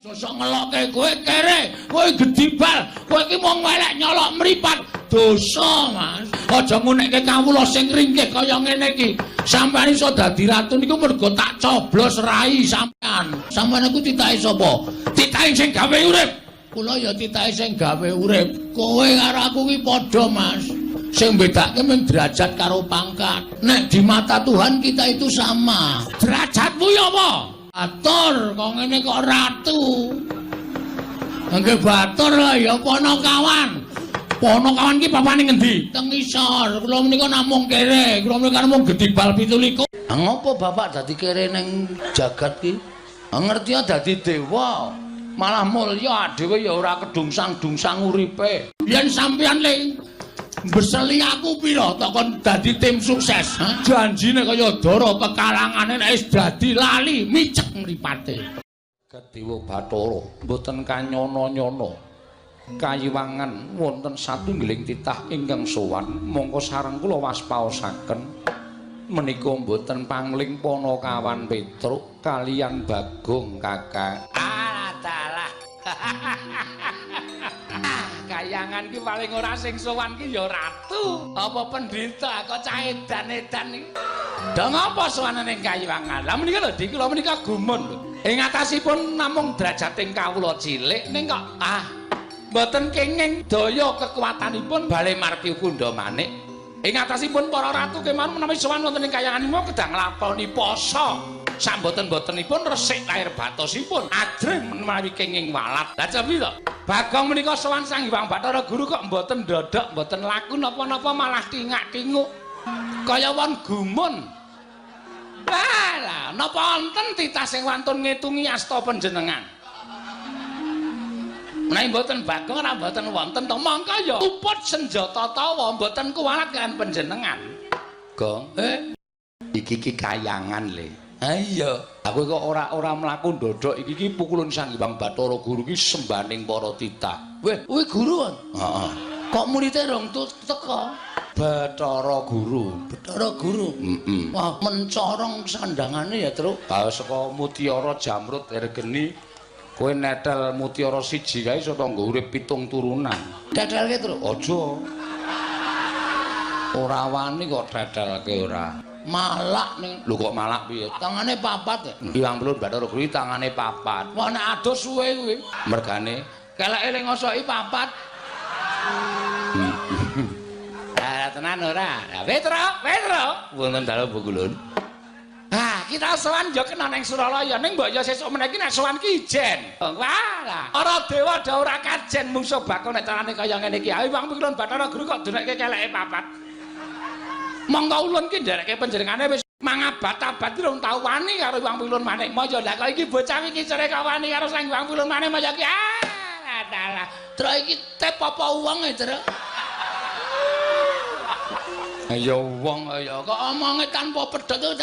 Sosok ngelokke kowe kere, kowe gedibal, kowe iki mung elek nyolok mripat. Dosa, Mas. Aja ngunekke kawula sing ringkih kaya ngene iki. Sampeyan iso dadi ratu niku mergo tak coblos rai sampeyan. Sampeyan iku titahe sapa? Titahe sing gawe urip. Kula ya titahe sing gawe urip. Kowe karo aku ki padha, Mas. Sing bedake mung derajat karo pangkat. Nek di mata Tuhan kita itu sama. Derajatmu ya apa? Batur, kok ngene kok ratu. Nggih batur lah ya Ponokawan. Ponokawan ki papane ngendi? Teng isor. Kula menika namung kere, kula menika namung gedibal 17. Ha ngopo bapak dadi kere ning jagat ki? Ha ngerti ya dadi dewa. Malah mulya dhewe ya ora kedungsang-dungsang uripe. Yen sampeyan le mbeseli aku pira tok kon dadi tim sukses. Ha? Janjine kaya dara pekalangane nek wis dadi lali micek mripate. Dewa Bathara mboten kanyono-nyono. Kayiwangan wonten satunggiling titah ingkang sowan mongko sareng kula waspaosaken menika mboten pangling Panakawan Petruk kaliyan Bagong Kakang. Ah, dalah. Kayangan ki paling ora sing sowan ki ya ratu. Apa pendhita kok cah edan-edan iki. Do ngapa sowan ning Kayiwangan? Lah menika lho Dik, kula menika gumun lho. Ing atasipun namung derajating kawula cilik ning kok ah mboten kenging daya kekuatanipun bale marti kundha manik. Ing atasipun para ratu kemawon menawi sowan wonten ing kayangan menika kedah nglakoni poso. Samboten-botenipun resik lahir batosipun ajrih menawi kenging walat. Lah cobi to. Bagong menika sowan Sang Hyang Bathara Guru kok mboten ndodhok, mboten laku napa-napa malah tingak-tinguk. Kaya wong gumun. Lah, napa wonten titah sing wantun ngitungi asta panjenengan? Menawi mboten Bagong ora mboten wonten to mongko ya luput senjata tawa mboten kuwalat kaliyan panjenengan. Gong, iki ki kayangan le. Ha iya, aku kok ora mlaku ndodhok iki ki pukulun Sang Hyang Bathara Guru ki sembaning para titah. Weh, kuwi guru. Heeh. Kok murite rong teka? Bathara Guru. Bathara Guru. Heeh. Wah, mencorong sandangane ya, Truk. Ha saka mutiara jamrut ergeni kowe netel mutiara siji kae iso tangga urip 7 turunan. Tetelke, Truk. Aja. Ora wani kok tetelke ora. Malak ning. Lho kok malak piye? Tangane papat ya? Hyang Pelun Bathara Guru tangane papat. Wah nek adus suwe kuwi. Mergane keleke le ngosoki papat. Lah tenan ora? Lah Petro, Petro. Wonten dalem Bu Kulun. Ah, kita sowan ya kena ning Suralaya ning mbok ya sesuk meneh iki nek sowan ki ijen. Wah lah, para dewa do ora kajen mungsuh bakon nek carane kaya ngene iki. Ayo Hyang Pelun Bathara Guru kok dunekke keleke papat. Monggo ulun ki nderekke panjenengane wis mangabat-abad ki rong tau wani karo Hyang Pilun Manik Maya. Lah kok iki bocah iki jare kok wani karo Sang Hyang Pilun Manik Maya ki. Ah, dalah. Truk iki tep apa wong e, Truk? Ya wong ya kok omonge tanpa pedhot.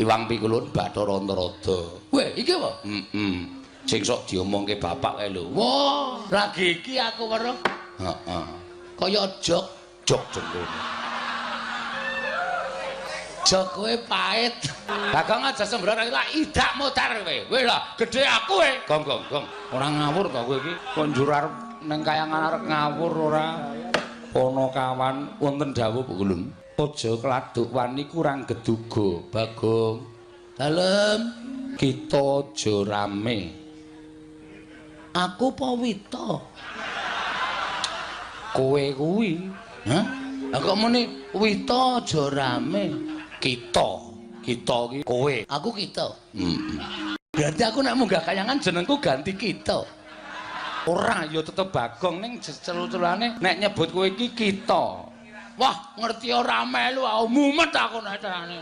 Iwang Pikulun Bathara Antarada. Weh, iki apa? Heeh. Sing sok diomongke bapak kae lho. Wah, lagi iki aku weruh. Heeh. Kaya jok. Jok jengkone. Jok kowe pahit. Bagong aja sembrono lah idak modar kowe. Kowe lah gedhe aku kowe. Gong gong gong. Ora ngawur to kowe iki. Kok njur arep ning kayangan arep ngawur ora. Panakawan wonten dawuh Bu Kulun. Aja kladuk wani kurang geduga, Bagong. Dalem kita aja rame. Aku apa wita? Kowe kuwi. Hah? Lah kok muni wita aja rame? Kita. Kita ki kowe. Aku kita. Heeh. Berarti aku nek munggah kayangan jenengku ganti kita. Ora ya tetep Bagong ning celu-celane nek nyebut kowe iki kita. Wah, ngerti ora melu aku mumet aku nek carane.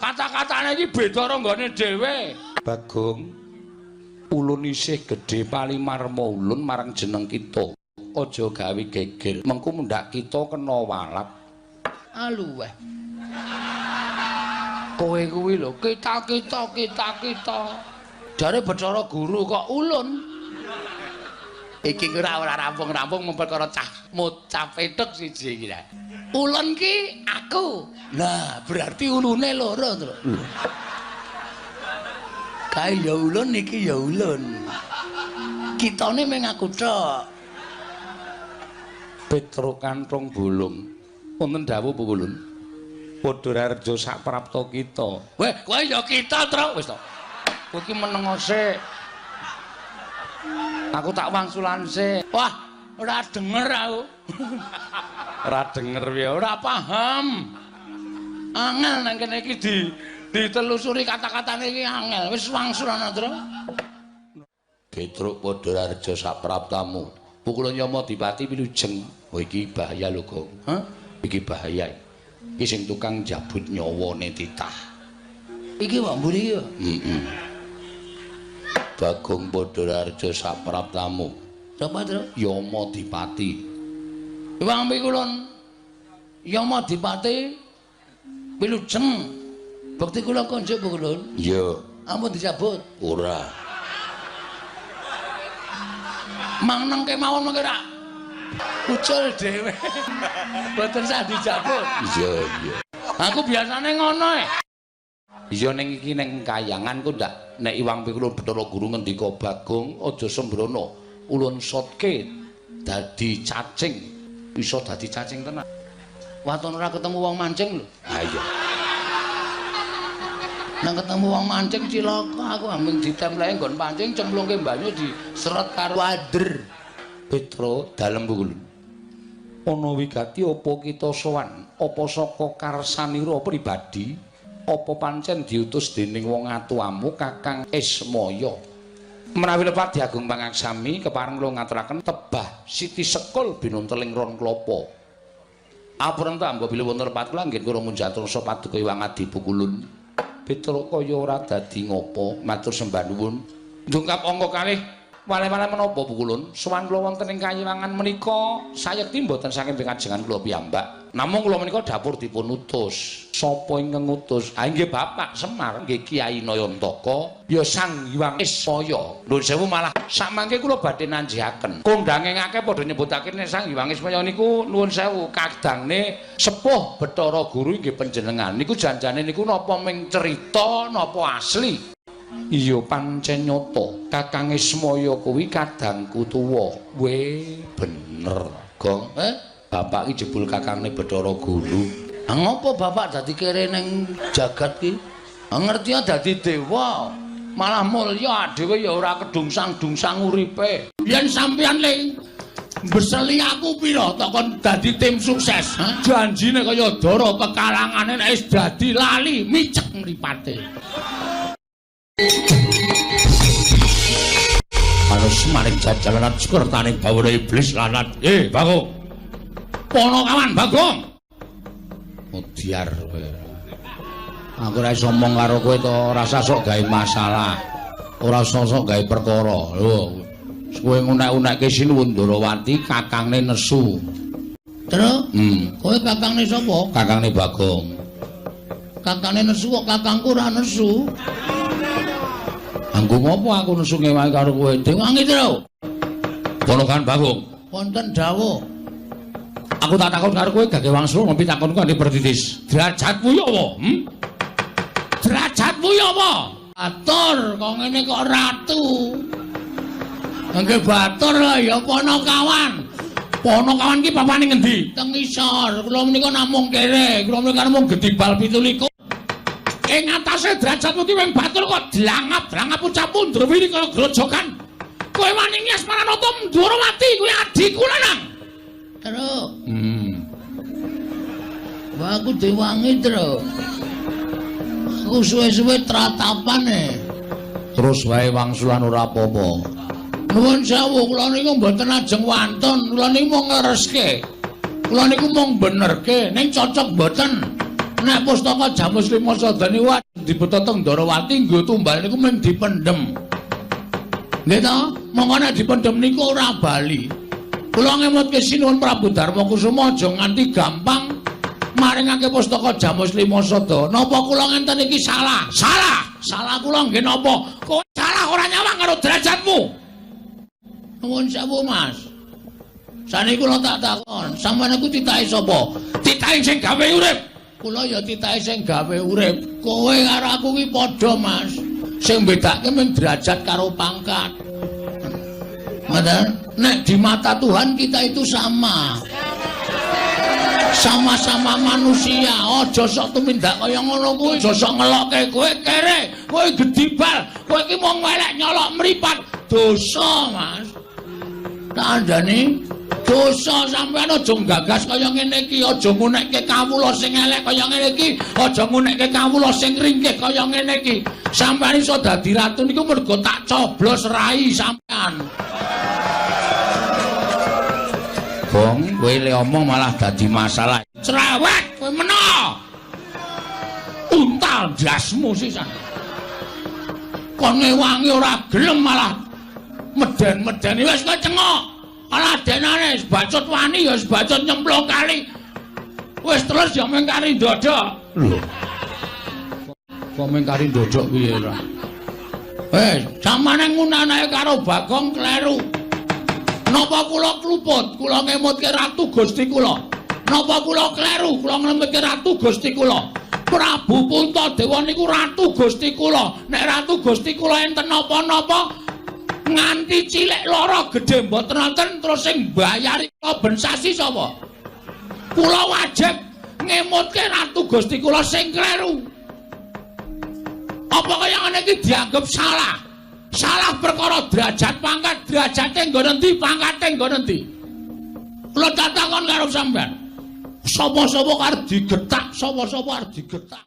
Kata-katane iki beda karo nggone dhewe. Bagong, ulun isih gedhe palimarma ulun marang jeneng kita. Aja gawe geger, mengko mundhak kita kena walat. Aluweh. Kowe kuwi lho, kita-kita kita-kita. Jare Bathara Guru kok ulun. Iki ora rampung-rampung mung perkara cah mocah petuk siji iki. Ulun ki aku. Nah, berarti ulune loro, Tru. Kae ya ulun, iki ya ulun. Kitane mung aku tok. Petruk Kanthong Bolong. Wonten dawuh Pukulun. Padha rareja sak prapta kita. Weh, kowe ya kita, Truk. Wis to. Kowe iki meneng sik. Aku tak wangsulan sik. Wah, ora denger aku. Ora denger ya, ora paham. Angel nang kene iki ditelusuri kata-katane iki angel. Wis wangsulan, Truk. Petruk padha rareja sak praptamu. Pukulun Yama Dipati wilujeng. Oh iki bahaya lho, Gong. Hah? Iki bahaya. Iki sing tukang njabut nyawane titah. Iki wae mburi iki. Heeh. Bagong padha rareja sak praptamu. Sapa, Truk? Yama Dipati. Iwang pikulun Yama Dipati wilujeng. Bekti kula konjuk Pukulun. Iya. Ampun dicabut. Ora. Mang neng kemawon mangke rak ucul dhewe. Mboten sah dicabut. Iya, iya. Aku biasane ngono e. Iya ning iki ning kayangan ku ndak nek Iwang Pikulun Bathara Guru ngendika Bagong aja sembrono ulun sotke dadi cacing. Iso dadi cacing tenan. Waton ora ketemu wong mancing lho. Ha iya. Nang ketemu wong mancing cilaka aku ambing ditempleke nggon pancing cemplungke banyu diseret karo wader. Petro dalem Pukulun. Ana wigati apa kita sowan? Apa saka karsanira pribadi? Apa pancen diutus dening wong atuwamu Kakang Ismaya? Menawi lepat Diagung Pangaksami kepareng kula ngaturaken tebah Siti Sekul binunteling ron klapa. Apunten ta mbok bilih wonten lepat kula nggih kula munjatur paduka Iwang Adi Pukulun. Petruk kaya ora dadi ngopo, matur sembah nuwun. Ndungkap angka kalih wale-wale menapa Pukulun? Sowan kula wonten ing kayiwangan menika sayekti mboten saking pikajengan kula piyambak. Namung kula menika dapur dipun utus. Sapa ingkang ngutus? Ah inggih Bapak Semar, nggih Kyai Nayantaka, ya Sang Hyang Ismaya. Nuwun sewu malah samangke kula badhe nanjihaken. Kondange akeh padha nyebutake nek Sang Hyang Ismaya niku nuwun sewu kadangne sepuh Bathara Guru inggih panjenengan. Niku janjane niku napa ming cerita napa asli? Iya pancen nyata Kakang Ismaya kuwi kadangku tuwa. We bener, Gong. Bapak iki jebul kakangne Bathara Guru. Ah ngopo bapak dadi kere ning jagat ki? Ah ngerti dadi dewa. Malah mulya dhewe ya ora kedungsang-dungsang uripe. Yen sampeyan le mbeseli aku pira tok kon dadi tim sukses. Janjine kaya dara pekalangane nek wis dadi lali micek mripate. Manus maring jajalanan sekertaning bawana iblis lanat. Bagong. Ponokawan Bagong. Mudyar kowe. Aku ora iso omong karo kowe to, ora usah sok gawe masalah. Ora usah sok gawe perkara. Lho, kowe ngunek-unekke Sinuwun Ndorowati kakangne nesu. Terus? Kowe kakangne sapa? Kakangne Bagong. Kakangne nesu kok kakangku ora nesu. Anggo ngopo aku nesu ngewangi karo kowe? Dewangi to. Ponokan Bagong. Wonten dawuh. Aku tak takon karo kowe gage wangsul ngopi takonku ane pertitis. Derajatmu ya apa? Derajatmu ya apa? Batur kok ngene kok ratu. Nggih batur lho ya ponokawan. Ponokawan ki papane ngendi? Teng isor. Kula menika namung kere, kula menika namung gedibal 17. Ing atase derajatmu ki wing batur kok dlangap-dlangap ucapmu ndrewiri kaya grojogan. Kowe wani ngias Maranata Ndorowati kuwi adhiku lanang. Truk. Wah aku diwangi, Truk. Aku suwe-suwe tratapan e. Terus wae wangsulan ora apa-apa. Nuwun sewu, kula niku mboten ajeng wantun, kula niku mung nglereske. Kula niku mung benerke, ning cocok mboten. Nek pustaka Jamus Lima Sada niku dibeta teng Ndorowati nggo tumbal niku mung dipendhem. Nggih to? Monggo nek dipendhem niku ora bali. Kula ngemutke Sinuwun Prabu Darma Kusuma aja nganti gampang maringake pustaka Jamus Lima Sada. Napa kula ngenten iki salah? Salah. Salah kula nggih napa? Kowe salah ora nyawang karo derajatmu. Nuwun sewu, Mas. Saniki kula tak takon, sampeyan niku titahe sapa? Titahe sing gawe urip. Kula ya titahe sing gawe urip. Kowe karo aku ki padha, Mas. Sing bedake mung derajat karo pangkat. Ngoten? Nek di mata Tuhan kita itu sama. Sama-sama manusia. Aja sok tumindak kaya ngono kuwi. Aja sok ngelokke kowe kere, kowe gedibal, kowe iki mung elek nyolok mripat. Dosa, Mas. Tak andani dosa sampean aja nggagas kaya ngene iki, aja ngunekke kawula sing elek kaya ngene iki, aja ngunekke kawula sing ringkih kaya ngene iki. Sampean iso dadi ratu niku mergo tak coblos rai sampean. Gong, kowe le omong malah dadi masalah. Cerewet kowe meno. Untal ndasmu sisan. Kon ngewangi ora gelem malah meden-medeni wis kowe cengok. Alah denane wis bacut wani ya wis bacut nyemplung kali. Wis terus ya mung kari ndodok. Lho. Kok mung kari ndodok piye ora? Wis, samane ngunanae karo Bagong kleru. Napa kula kluput, kula ngemutke Ratu Gusti kula. Napa kula kleru, kula nglemutke Ratu Gusti kula. Prabu Puntadewa niku Ratu Gusti kula. Nek Ratu Gusti kula enten napa-napa nganti cilik lara gedhe mboten wonten terus sing mbayari kompensasi sapa? Kula wajib ngemutke Ratu Gusti kula sing kleru. Apa kaya ngene iki dianggep salah? Salah perkara derajat pangkat, derajate nggon endi, pangkate nggon endi? Kula takon karo sampean. Sapa-sapa arep digetak, sapa-sapa arep digetak.